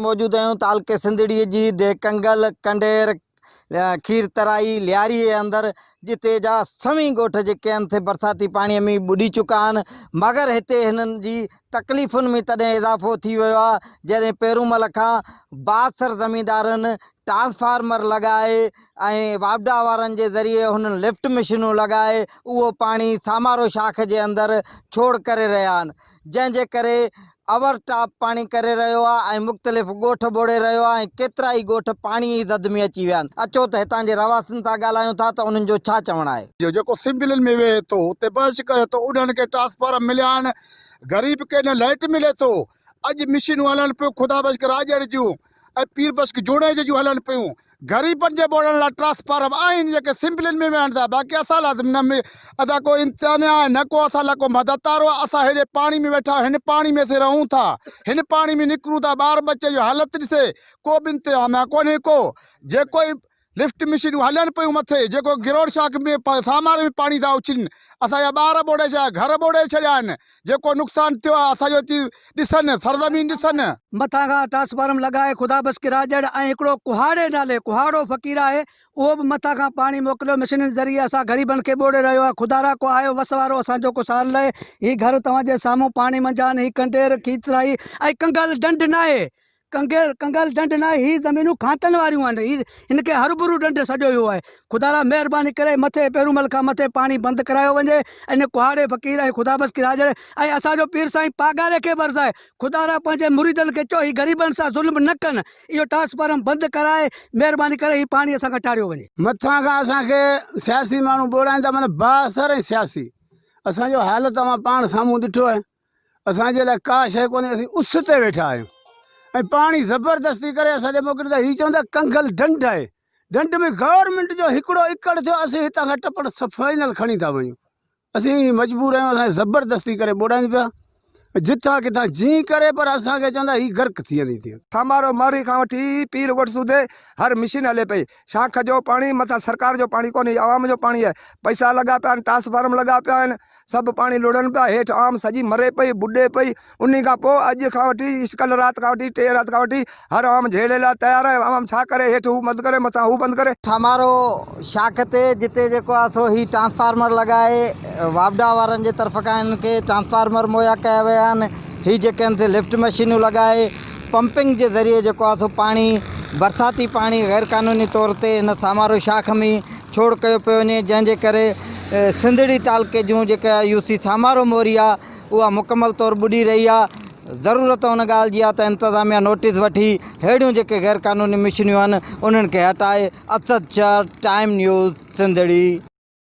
موجود آهيون تعلقي سنڌڙي جي ديهه ڪنگل، ڪنڊير، کير ترائي، لياري جي اندر جتي جا سوين ڳوٺ جيڪي آهن سي برساتي پاڻي ۾ ٻڏي چڪا آهن مگر هتي هنن جي تڪليفن ۾ تڏهن اضافو ٿي ويو آهي جڏهن پيرومل کان بااثر زميندارن ٽرانسفارمر لڳائي ۽ واپڊا وارن جي ذريعي هنن لفٽ مشينون لڳائي اهو پاڻي سامارو شاخ جي اندر ڇوڙ ڪري رهيا آهن جنهن جي ڪري اوور ٽاپ پاڻي ڪري رهيو آهي ۽ مختلف ڳوٺ ٻوڙي رهيو آهي ۽ ڪيترائي ڳوٺ پاڻي جي زد ۾ اچي ويا آهن. اچو ته هتان جي رهواسين سان ڳالهايون ٿا ته انهن جو ڇا چوڻ آهي. جو جيڪو سمبلين ۾ ويهي ٿو اتي بحث ڪري ٿو انهن کي ٽرانسفارم مليا آهن غريب کي نه لائٽ ملي ٿو اڄ مشينون هلن پيون خدا بخش راڄڙ جون ۽ پير بخش جوڻيجي جون هلن پيون غريبن جي ٻوڙڻ لاء ٽرانسفارم آهن جيڪي سمبلين ۾ ويهن ٿا باقي اسان لاء نه ادا ڪو انتظاميا آهي نه ڪو اسان لاء ڪو مدد وارو آهي اسان هيڏي پاڻي ۾ ويٺا هن پاڻي ۾ اسين رهون ٿا هن پاڻي ۾ نڪرون ٿا ٻار ٻچي جو حالت ڏسي ڪو به انتظاميا ڪونهي ڪو جيڪو لفٽ مشينون هلن پيون مٿي جيڪو گروڙ شاخ ۾ ساماري ۾ پاڻي ٿا اڇلين اسان جا ٻار ٻوڙي ڇڏيا گهر ٻوڙي ڇڏيا آهن جيڪو نقصان ٿيو آهي اسان جو اچي ڏسن سرزمين ڏسن. مٿان کان ٽرانسفارم لڳائي خدا بخش ڪراڄڙ ۽ هڪڙو ڪهاڙي نالي ڪهاڙو فقير آهي اهو به مٿان کان پاڻي موڪليو مشينن ذريعي اسان غريبن کي ٻوڙي رهيو آهي خدارا ڪو آيو وس وارو اسان جو ڪو سار لهي هي گهر توهان جي سامهون پاڻي منجهان هي ڪنڊير کيترائي ۽ ڪنگل ڍنڍ ناهي ڪنگل ڪنگل ڍنڍ ناهي هي زمينون کانتن واريون آهن هي هن کي هربرو ڍنڍ سڏيو ويو آهي خدارا مهرباني ڪري مٿي پيرومل کان مٿي پاڻي بند ڪرايو وڃي ان ڪهاڙي فقير ۽ خدا بخش ڪراڄڙ ۽ اسان جو پير سائين پاڳاري کي به عرض آهي خدارا پنهنجي مريدن کي چئو هي غريبن سان ظلم نه ڪن اهو ٽرانسفارم بند ڪرائي مهرباني ڪري هي پاڻي اسان کان ٽاريو وڃي. مٿان کان اسان کي سياسي ماڻهو ٻوڙائين ٿا معنيٰ بااثر ۽ سياسي اسان جو حال توهان پاڻ سامهون ڏٺو آهي. اسان جي لاء ڪا شيء ڪونهي اسين اس تي ويٺا آهيون ۽ پاڻي زبردستي ڪري اسان تي موڪلين ٿا هي چون ٿا ڪنگل ڍنڍ آهي ڍنڍ ۾ گورنمينٽ جو هڪڙو اڪڙ ٿيو اسين هتان کان ٽپڙ فائنل کڻي ٿا وڃون اسين مجبور آهيون اسان زبردستي ڪري ٻوڙائين پيا جتان ڪٿان جين ڪري پر اسان کي چون ٿا هي غرق ٿي ويندي ٿي. سامارو مارئي کان وٺي پير ڳوٺ سوڌي هر مشين هلي پئي. شاخ جو پاڻي مٿان سرڪار جو پاڻي ڪونهي عوام جو پاڻي آهي. پئسا لڳا پيا آهن ٽرانسفارم لڳا پيا آهن. سڀ پاڻي لڙهن پيا، هيٺ عام سڄي مري پئي، ٻڏي پئي، انهي کان پوء اڄ کان وٺي ڪلهه رات کان وٺي ٽي رات کان وٺي هر عوام جهيڙي لاء تيار آهي، عوام ڇا ڪري، هيٺ هو بند ڪري مٿان هو بند ڪري. سامارو شاخ تي جتي جيڪو آهي سو هي ٽرانسفارمر لڳائي واپڊا وارن جي طرف کان هنن کي ٽرانسفارمر مهيا ڪيا ويا آهن هي جيڪي آهن سي لفٽ مشينون لڳائي پمپنگ جي ذريعي جيڪو آهي سو پاڻي برساتي پاڻي غير قانوني طور تي هن سامارو شاخ ۾ ڇوڙ ڪيو پيو وڃي جنهن جي ڪري سنڌڙي تعلقي جون جيڪا يو سي سامارو موري آ اها مڪمل طور ٻڏي رهي آ ضرورت ان ڳالهه جي آ ته انتظاميا نوٽيس وٺي ههڙيون جيڪي غير قانوني مشنيون آهن انهن کي هٽائي اسد شر ٽائيم نيوز سنڌڙي.